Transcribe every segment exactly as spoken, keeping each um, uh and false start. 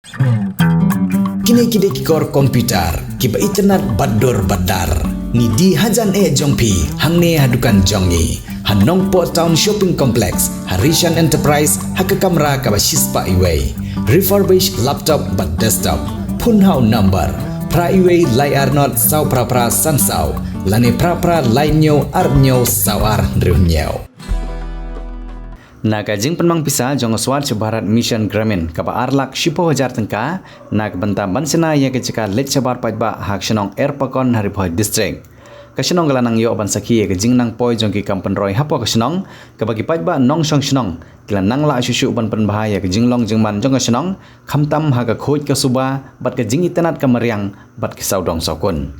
Kine ki dei ki kor computer kiba itynnad bad dur bad dar. Ngi die hajan eh jong phi hangne ha dukan jong ngi ha Nongpoh Town Shopping Complex, ha Rishan Enterprise, ha ka kamra kaba shispah iwei. Refurbished laptop bad desktop. Phone ha u number phra iwei lai ar not saw phra phra san saw lane phra phra lai hynñiew ar hynñiew saw ar hynriew hynñiew. Na ka jingpynmang pisa jong ka Swachh Bharat Mission Gramin kaba ar lak shiphew hajar tyngka na ka bynta ban shna ïa ka jaka leit shabar paidbah ha ka shnong Erpakon ha Ri Bhoi District. Ka shnong ka la nang ïoh ban sakhi ïa ka jingnang poi jong ki kam pynroi hapoh ka shnong, kaba ki paidbah nongshong shnong ki la nang lah shuh shuh ban pynbha ïa ka jinglong jingman jong ka shnong, khamtam ha ka khuid ka suba bad ka jingitynnad ka mariang bad ki sawdong sawkun.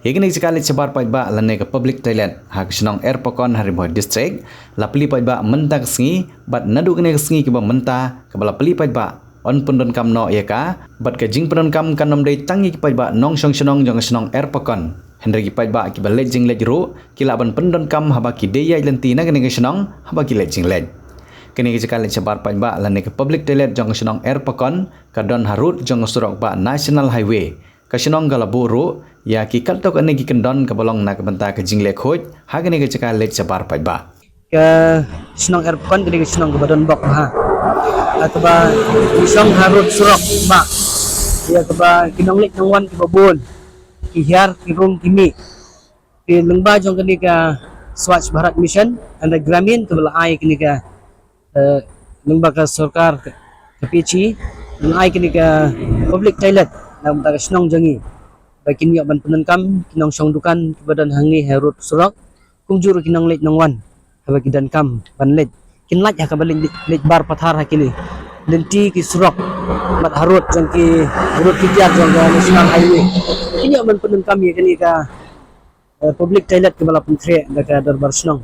Ïa kane ka jaka leit shabar paidbah lane ka public toilet ha ka shnong Erpakon ha Ri Bhoi District la plie paidbah mynta ka sngi, bad naduh kane ka sngi kaba mynta kaba la plie paidbah yn pyndonkam noh ïa ka, bad ka jingpyndonkam kan ym dei tang ïa ki paidbah nongshong shnong jong ka shnong Erpakon, hynrei ki paidbah kiba leit jingleit ruh ki lah ban pyndonkam haba ki dei ïaid lynti na kane ka shnong haba ki leit jingleit. Kane ka jaka leit shabar paidbah lane ka public toilet jong ka shnong Erpakon ka don harud jong ka surok bah National Highway. Ka shnong ka la buh ruh ïa ki katto katne ki kyndon kaba long na ka bynta ka jingleh khuid ha kane ka jaka leit shabar paidbah. Ka shnong Erpakon ka dei ka shnong kaba don bok bha, ha kaba shong harud surok bah, ïa kaba ki nongleit nongwan kiba bun ki hiar ki rung ki mih. Te lyngba jong kane ka Swachh Bharat Mission and the Gramin kaba la ai kane ka, eh, lyngba ka sorkar ka, ka P H E, la ai kane ka public toilet na ka bynta ka shnong jong ngi, ba kin ïoh ban pyndonkam ki nongshong dukan kiba don hangne harud surok, kumjuh ruh ki nongleit nongwan haba ki donkam ban leit, kin lait ha kaba leit, leit, leit bar pathar ha kine lynti ki surok bad harud jong ki, harud ki tiar jong ka National Highway. Kin ïoh ban pyndonkam ïa kane ka, eh, public toilet kaba la pynkhreh da ka dorbar shnong.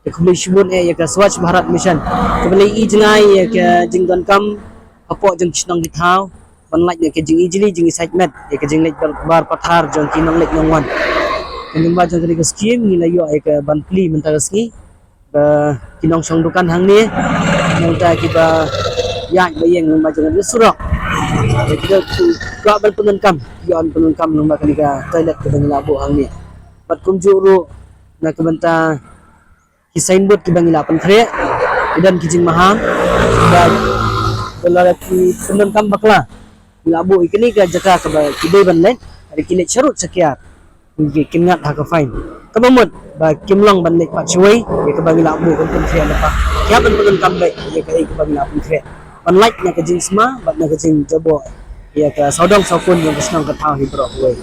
Te khublei shibun eh ïa ka Swachh Bharat Mission kaba la ïohi jngai ïa ka jingdonkam hapoh jong ki shnong ki thaw ban lait ïa ka jingijli jingisaitmet ïa ka jingleit bar, bar pathar jong ki nongleit nongwan. Te lyngba jong kane ka skim ngi la ïoh ïa ka ban plie mynta ka sngi ba ki nongshong dukan hangne, nangta kiba ïaid ba ïeng lyngba jong ka surok, ba ki dei ki kwah ban pyndonkam, ki ïoh ban pyndonkam lyngba kane ka toilet kaba ngi la buh hangne. Bad kumjuh ruh na ka bynta ki signboard kiba ngi la pynkhreh, ki don ki jingmaham, bad lada ki pyndonkam bakla, ngi la buh ïa kane ka jaka kaba ki dei ban leit, lada ki leit sharud shakiar, ki, kin ngat ha ka fine. Kaba mut ba kim long ban leit pat shawei ïa kaba ngi la buh ban pynkhreh lypa. Ki hap ban pyndonkam beit ïa kaei kaba ngi la pynkhreh ban lait na ka jingsma bad na ka jingjaboh ïa ka sawdong sawkun jong ka shnong ka thaw hi baroh kawei.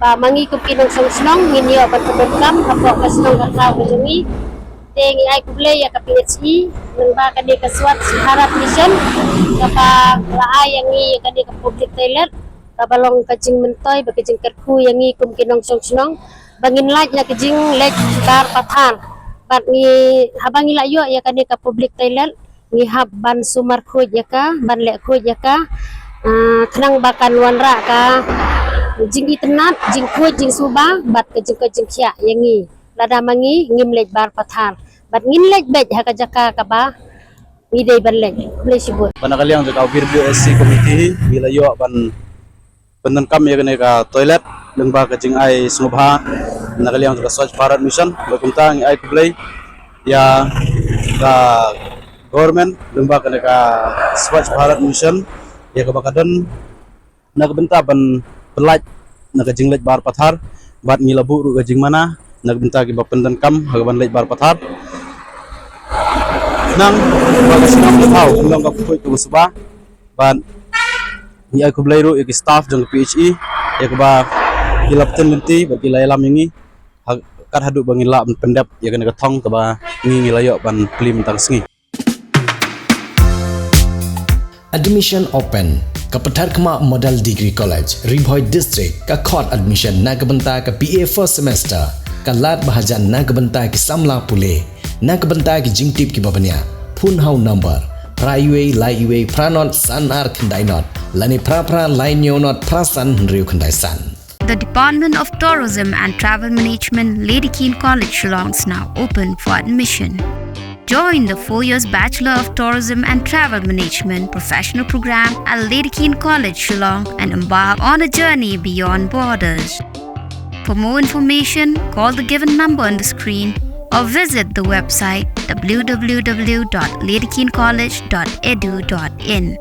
Ba ma ngi kum ki nongshong shnong ngin ïoh ban pyndonkam hapoh ka shnong ka thaw ka jong ngi. Te ngi ai khublei ïa ka P H E lyngba kane ka Swachh Bharat Mission kaba la ai ïa ngi ïa kane ka public toilet, kaba long ka jingmyntoi bad ka jingkyrkhu ïa ngi kum ki nongshong shnong ba ngin lait na ka jingleit bar pathar. Bad ngi, haba ngi la ïoh ïa kane ka public toilet, ngi hap ban sumar khuid ïa ka, ban leh khuid ïa ka. Ah, khnang ba kan wanrah ka jingitynnad, jingkhuid jingsuba bad ka jingkoit jingkhiah ïa ngi lada ma ngi ngim leit bar pathar. Bad ngin leit beit ha ka jaka kaba ngi dei ban leit. Khublei shibun. Ba na ka liang jong ka Upper Bru S C Committee hi, ngi la ïoh ban pyndonkam ïa kane ka toilet lyngba ka jingai sngewbha na ka liang jong ka Swachh Bharat Mission. Bad kumta ngi ai khublei ïa ka government lyngba kane ka Swachh Bharat Mission ïa kaba ka don na ka bynta ban pyllait na ka jingleit bar pathar, bad ngi la buh ruh ka jingmana na ka bynta kiba pyndonkam ha kaban leit bar pathar. Khnang ba ka shnong ka thaw kan long kaba khuid kaba suba. Bad ngi ai khublei ruh ïa ki staff jong ka P H E ïa kaba ki la pynlynti bad ki la ïalam ïa ngi ha, kat haduh ba ngin lah ban pyndep ïa kane ka thong kaba ngi, ngi la ïoh ban plie mynta ka sngi. Admission open. Ka Patharkhmah Model Degree College, Ri Bhoi District, ka khot admission na ka bynta ka B A first semester. Ka lad ba hajan na ka bynta ki samla pule. Na ka bynta ki jingtip kiba bniah, phone ha u number phra wei lai wei phra not san ar khyndai not lane phra phra lai hynñiew not phra san hynriew khyndai san. The Department of Tourism and Travel Management, Lady Keane College, Shillong, is now open for admission. Join the four years Bachelor of Tourism and Travel Management professional program at Lady Keane College, Shillong, and embark on a journey beyond borders. For more information, call the given number on the screen or visit the website w w w dot lady keane college dot e d u dot in.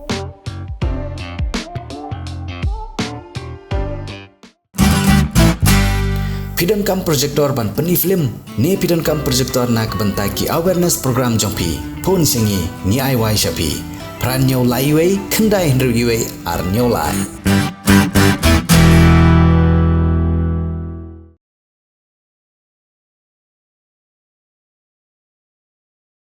Phi donkam projector ban pyni film ne phi donkam projector na ka bynta ki awareness program jong phi? Phone sha ngi, ngi ai wai sha phi. Phra hynñiew lai wei, khyndai hynriew wei, ar hynñiew lai.